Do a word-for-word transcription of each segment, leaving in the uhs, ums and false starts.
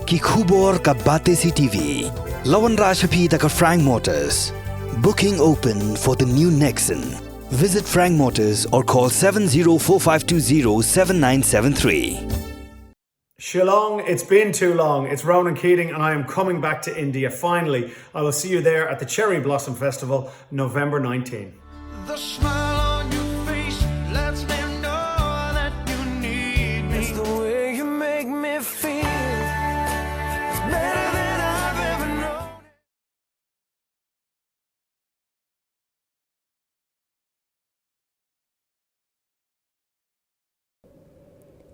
Ki khubor ka Batesi T V. La wanrah sha phi da ka Frank Motors. Booking open for the new Nexon. Visit Frank Motors or call seven zero four five two zero seven nine seven three. Shillong, it's been too long. It's Ronan Keating, and I am coming back to India finally. I will see you there at the Cherry Blossom Festival, November nineteenth. The smile on your face lets me know that you need me. It's the way you make me feel. It's better than I've ever known.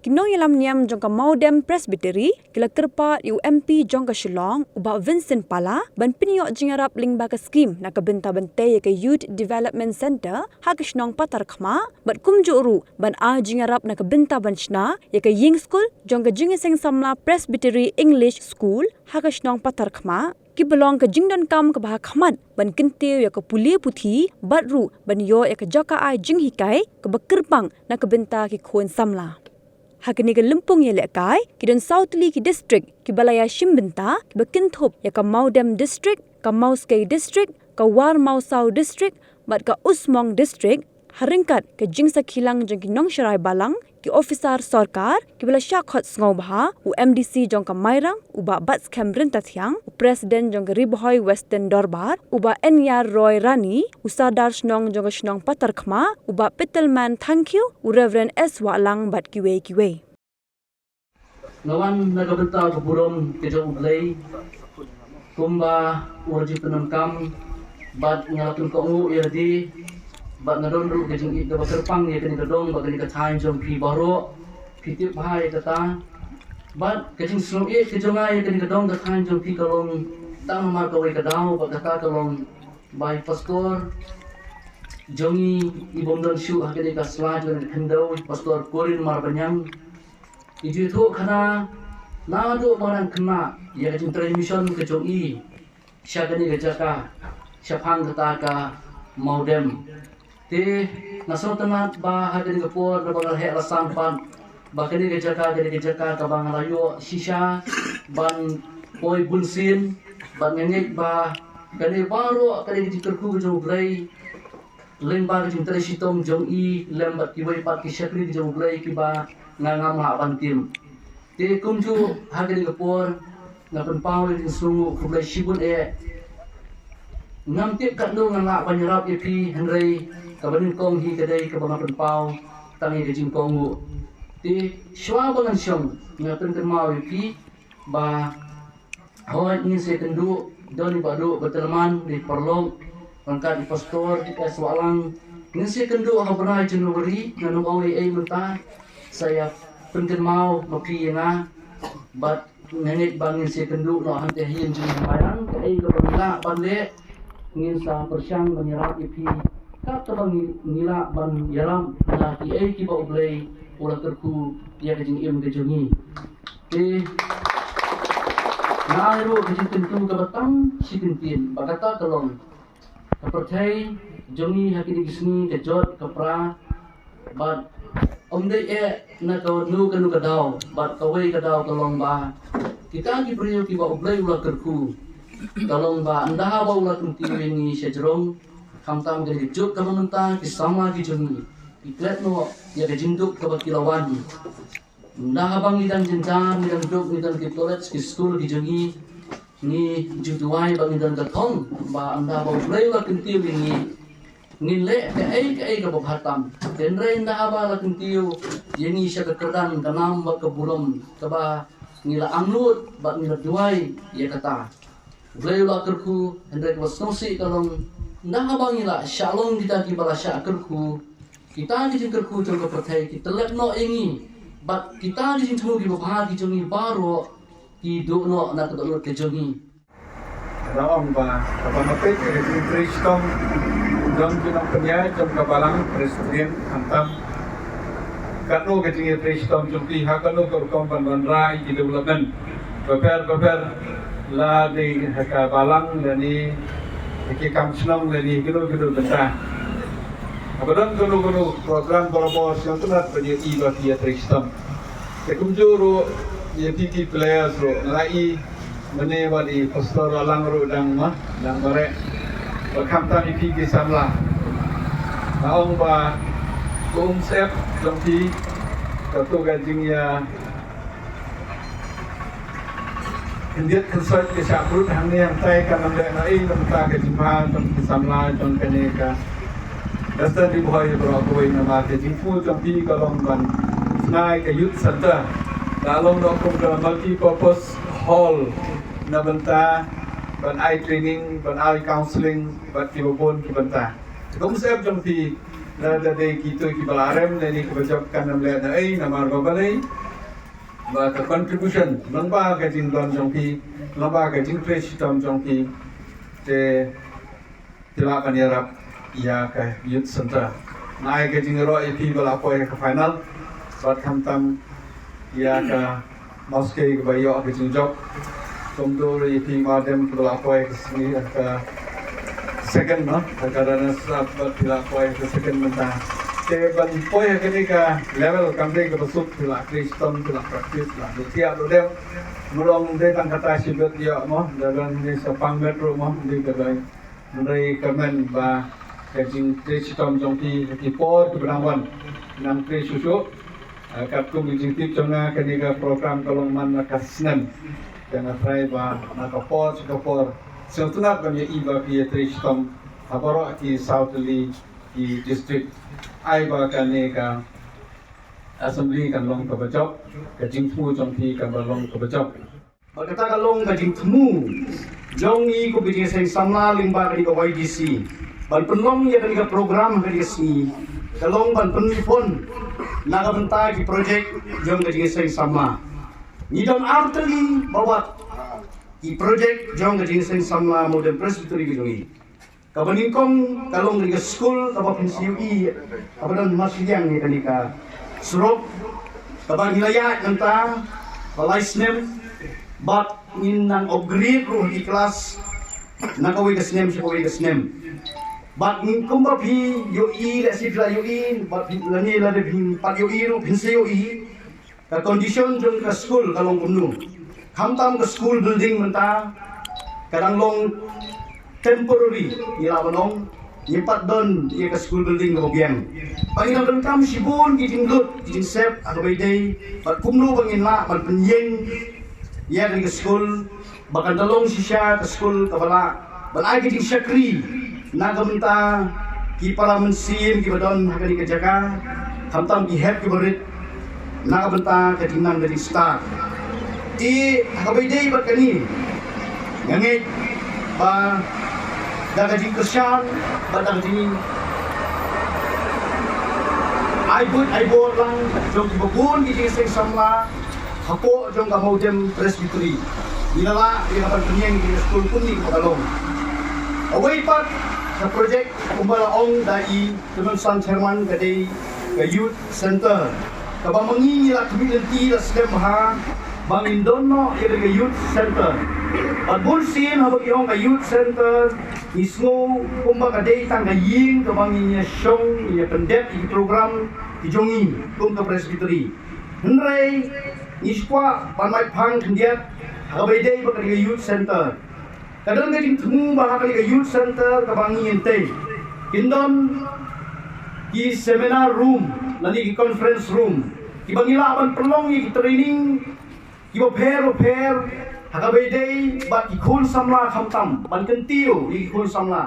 Ki nongïalam niam jong ka Mawdem Presbytery ki la kyrpad ïa u M P jong ka Shillong, u Bah Vincent Pala, ban pynïoh jingïarap lyngba ka skim na ka bynta ban tei ïa ka Youth Development Centre ha ka shnong Patarkhmah, bad kumjuh ruh ban ai jingïarap na ka bynta ban shna ïa ka ïing skul jong ka Jingïaseng Samla Presbytery English School ha ka shnong Patarkhmah, kiba long ka jingdonkam kaba ha khmat ban kyntiew ïa ka pule puthi bad ruh ban ïoh ïa ka jaka ai jinghikai kaba kyrpang na ka bynta ki khun samla. Ha kane ka lympung ïalehkai, ki don saw tylli ki district kiba la ïashim bynta, kiba kynthup ïa ka Mawdem District, ka Mawskei District, ka War Mawsaw District bad ka Usmong District, ha ryngkat ka jingsakhi lang jong ki nongsharai balang, ki ophisar sorkar, kiba la shah khot sngewbha, u M D C jong ka Mairang, u Bah Batskhem Ryntathiang, u President jong ka Ri Bhoi Western Dorbar, u Bah N R Roy Rani, u Sardar Shnong jong ka shnong Patarkhmah, u Bah Pitelman Thangkhiew, u Reverend S Wahlang bad kiwei kiwei. Nga wan na ka bynta ka burom ka jong U Blei, kumba u la ju pyndonkam, bad nga la pynkohnguh ïa lade, bad nga don ruh ka jingïeit kaba kyrpang ïa kane ka dong bad kane ka thaiñ jong phi baroh, phi tip bha ïa kata. Bad ka jingsngewsih ka jong nga ïa kane ka dong ka thaiñ jong phi ka long tang namar kawei ka daw, bad kata ka long ba i pastor jong ngi, i bym don shuh ha kane ka sla jong ka khyndew, i Pastor Korin Marbaniang, i ju ïathuh khana naduh ba nang khynnah ïa ka jingtrei mission ka jong i sha kane ka jaka, shaphang kata ka Mawdem. Te nga sngewtynnat ba ha kane ka por, naba nga la heh la san pat, ba kane ka jaka, kane ka jaka kaba nga la ïoh shisha ban poi bunsien, bad nga ngeit ba kane baroh kane ka jingkyrkhu ka jong U Blei, lyngba ka jingtrei shitom jong i lem bad kiwei pat ki shakri ka jong U Blei kiba nga ngam lah ban tim. Te kumjuh ha kane ka por nga pynpaw ïa ka jingsngewnguh khublei shibun eh. Ngam tip katno ngan lah ban ïarap ïa phi, hynrei kaba nyngkong hi ka dei kaba nga pynpaw tang ïa ka jingkohnguh. Te shuwa ba ngan shong, nga pynkynmaw ïa phi ba hooid, ngin sa ïakynduh, don i Bah Duh Bateleman, i paralok, ryngkat i Pastor S Wahlang. Ngin sa ïakynduh ha u bnai January, ngan ym ong ei ei mynta, sa ïa pynkynmaw ma phi ïa nga. Bad nga ngeit ba ngin sa ïakynduh noh hangtei ha ïing jong ngi ha Mairang, kaei kaba ngi lah ban leh, ngin sa pyrshang ban ïarap ïa phi katba ngi, ngi lah ban ïarap na kiei kiba U Blei u la kyrkhu ïa ka jingim ka jong ngi. Te nga ai ruh ka jingkyntu kaba tam shi kyntien, ba kata ka long, ka pyrthei jong ngi ha kine ki sngi ka jot ka pra, bad ym dei eh na kano kano ka daw, bad kawei ka daw ka long ba kita ki briew kiba U Blei u la kyrkhu, ka long ba ynda haba u la kyntiew ïa ngi sha jrong, khamtam ka dei ka juk kaba mynta, ki samla ki jong ngi ki klet noh ïa ka jingduk kaba ki la wan. Ynda haba ngi dang jynjar, ngi dang duk, ngi don ki college, ki skul ki jong ngi, ngi ju duwai ba ngi don ka thong ba ynda haba U Blei u la kyntiew ïa ngi, ngin leh kaei kaei kaba bha tam. Hynrei ynda haba la kyntiew ïa ngi sha ka kyrdan ka nam bad ka burom kaba ngi la angnud bad ngi la duwai ïa kata. U Blei u la kyrkhu, hynrei kaba sngewsih ka long, ynda haba ngi la shah long kita kiba la shah kyrkhu, kita ki jingkyrkhu jong ka pyrthei ki tyllep noh ïa ngi, bad kita ki jingthmu kiba bha ki jong ngi baroh ki duh noh na ka dohnud ka jong ngi. Nga ong ba kaba nga peit ïa ka jingtrei shitom jong ki nongpynïaid jong ka Balang Presbyterian, khamtam katno ka jingtrei shitom jong ki ha kano ka rukom ban wanrah ïa ki development bapher bapher, la dei ha ka balang lane ha ki kam shnong lane ha kino kino bynta. Haba don kano kano program barabor, sngewtynnat ban ïohi ba ki ïatrei shitom. Te kumjuh ruh Ïa phi ki players ruh nga la i mynne ba i Pastor Alang ruh dang ma dang bareh. Ba khamtam ïa phi ki samla, nga ong ba ka umsyep jong phi, kato ka jingïa khyndiat khynsoit ka shah brut hangne hangtai, kan ym leh na ei na bynta ka jingbha jong ki samla jong kane ka Western Ri Bhoi baroh kawei. Namar ka jingthmu jong phi ka long ban shna ïa ka youth center, ka long noh kum ka multi purpose hall na bynta ban ai training, ban ai counselling bad kiba bun ki bynta. Ka umsyep jong phi, lada dei kito kiba la rem lane kiba jop, kan ym leh na ei, namar ba balei ba ka contribution lyngba ka jingdon jong phi, lyngba ka jingtrei shitom jong phi, te phi lah ban ïarap ïa ka youth center. Nga ai ka jingïaroh ïa phi ba la poi ha ka final, bad khamtam ïa ka Mawsikai kaba ïoh ka jingjop. Kumjuh ruh ïa phi Mawdem kiba la poi ha ka sngi, ha ka second, no, ha ka runners up, bad phi la poi ha ka second mynta. Te ban poi ha kane ka level kam dei kaba suk, phi la trei shitom, phi la practice, la duh thiah duh dem. Mut ong dei tang kata shibit ïoh mo, da don ne sa pang met ruh mo, dei ka dei. Hynrei kyrmen ba ka jingtrei shitom jong phi ha ki por kiba dang wan, nang trei shuh shuh. Ah, katkum ka jingtip jong nga, kane ka program ka long man la ka snem. Te nga trai ba na ka por sha ka por, sngewtynnat ban ïohi ba phi ïa trei shitom ha baroh ki saw tylli ki district. Ai ba kane ka assembly kan long kaba jop, ka jingthmu jong phi kan ba long kaba jop. Bad kata ka long ka jingthmu jong ngi kum ka jingïaseng samla lyngba kane ka Y D C, ban pynlong ïa kane ka program ha kane ka sngi, ka long ban pynpon na ka bynta ki project jong ka jingïaseng samla. Ngi don ar tylli ba wad ki project jong ka jingïaseng samla Mawdem Presbytery ka jong ngi. Kaba nyngkong ka long ka skul kaba phin sa ïohi, kaba don ha shiliang ïa kane ka surok, kaba ngi la ïaid mynta ba lai snem, bad ngin nang upgrade ruh ïa ki klas na kawei ka snem sha kawei ka snem. Bad ngin, kumba phi ïohi, lehse phi la ïohi, bad phi, lane lada phim pat ïohi ruh phin sa ïohi, ka condition jong ka skul ka long kumno. Khamtam ka school building mynta ka dang long temporary, ngi lah ban ong, ngim pat don ïa ka school building kaba biang. Bad ngi dang donkam shibun ki jinglut ki jingsep ha kaba ïadei bad kumno ba ngin lah ban pynïeng ïa kane ka skul, ba kan da long shisha ka skul kaba lah ban ai ka jingshakri na ka bynta ki para mynsiem kiba don ha kane ka jaka, khamtam ki hep kiba rit, na ka bynta ka jingnang ka jingstad. Te ha kaba ïadei bad kane, nga ngeit ba da ka jingkyrshan bad da ka jing ai buit ai bor lang jong kiba bun ki jingïaseng samla hapoh jong ka Mawdem Presbytery, ngi la lah ïa ka ban pynïeng ïa ka skul kumne kaba ka long. Kawei pat ka project kumba la ong da i Kynhun San Chairman ka dei ka Youth Center, kaba ma ngi ngi la khmih lynti la slem bha ba ngin don noh ïa ka Youth Center. Bad bun sien haba ki ong ka Youth Center, ngi sngew kumba ka dei tang ka ïing kaba ngin ïa shong, ngin ïa pyndep ïa ki program ki jong ngi kum ka Presbytery. Hynrei ngi shu kwah ban mait phang khyndiat ha kaba ïadei bad ka Youth Center. Ka don ka jingthmu ba ha kane ka Youth Center kaba ngi ïeng tei, kin don ki seminar room lane ki conference room, kiba ngi lah ban pynlong ïa ki training kiba pher ba pher ha kaba ïadei bad ki khun samla, khamtam ban kyntiew ïa ki khun samla.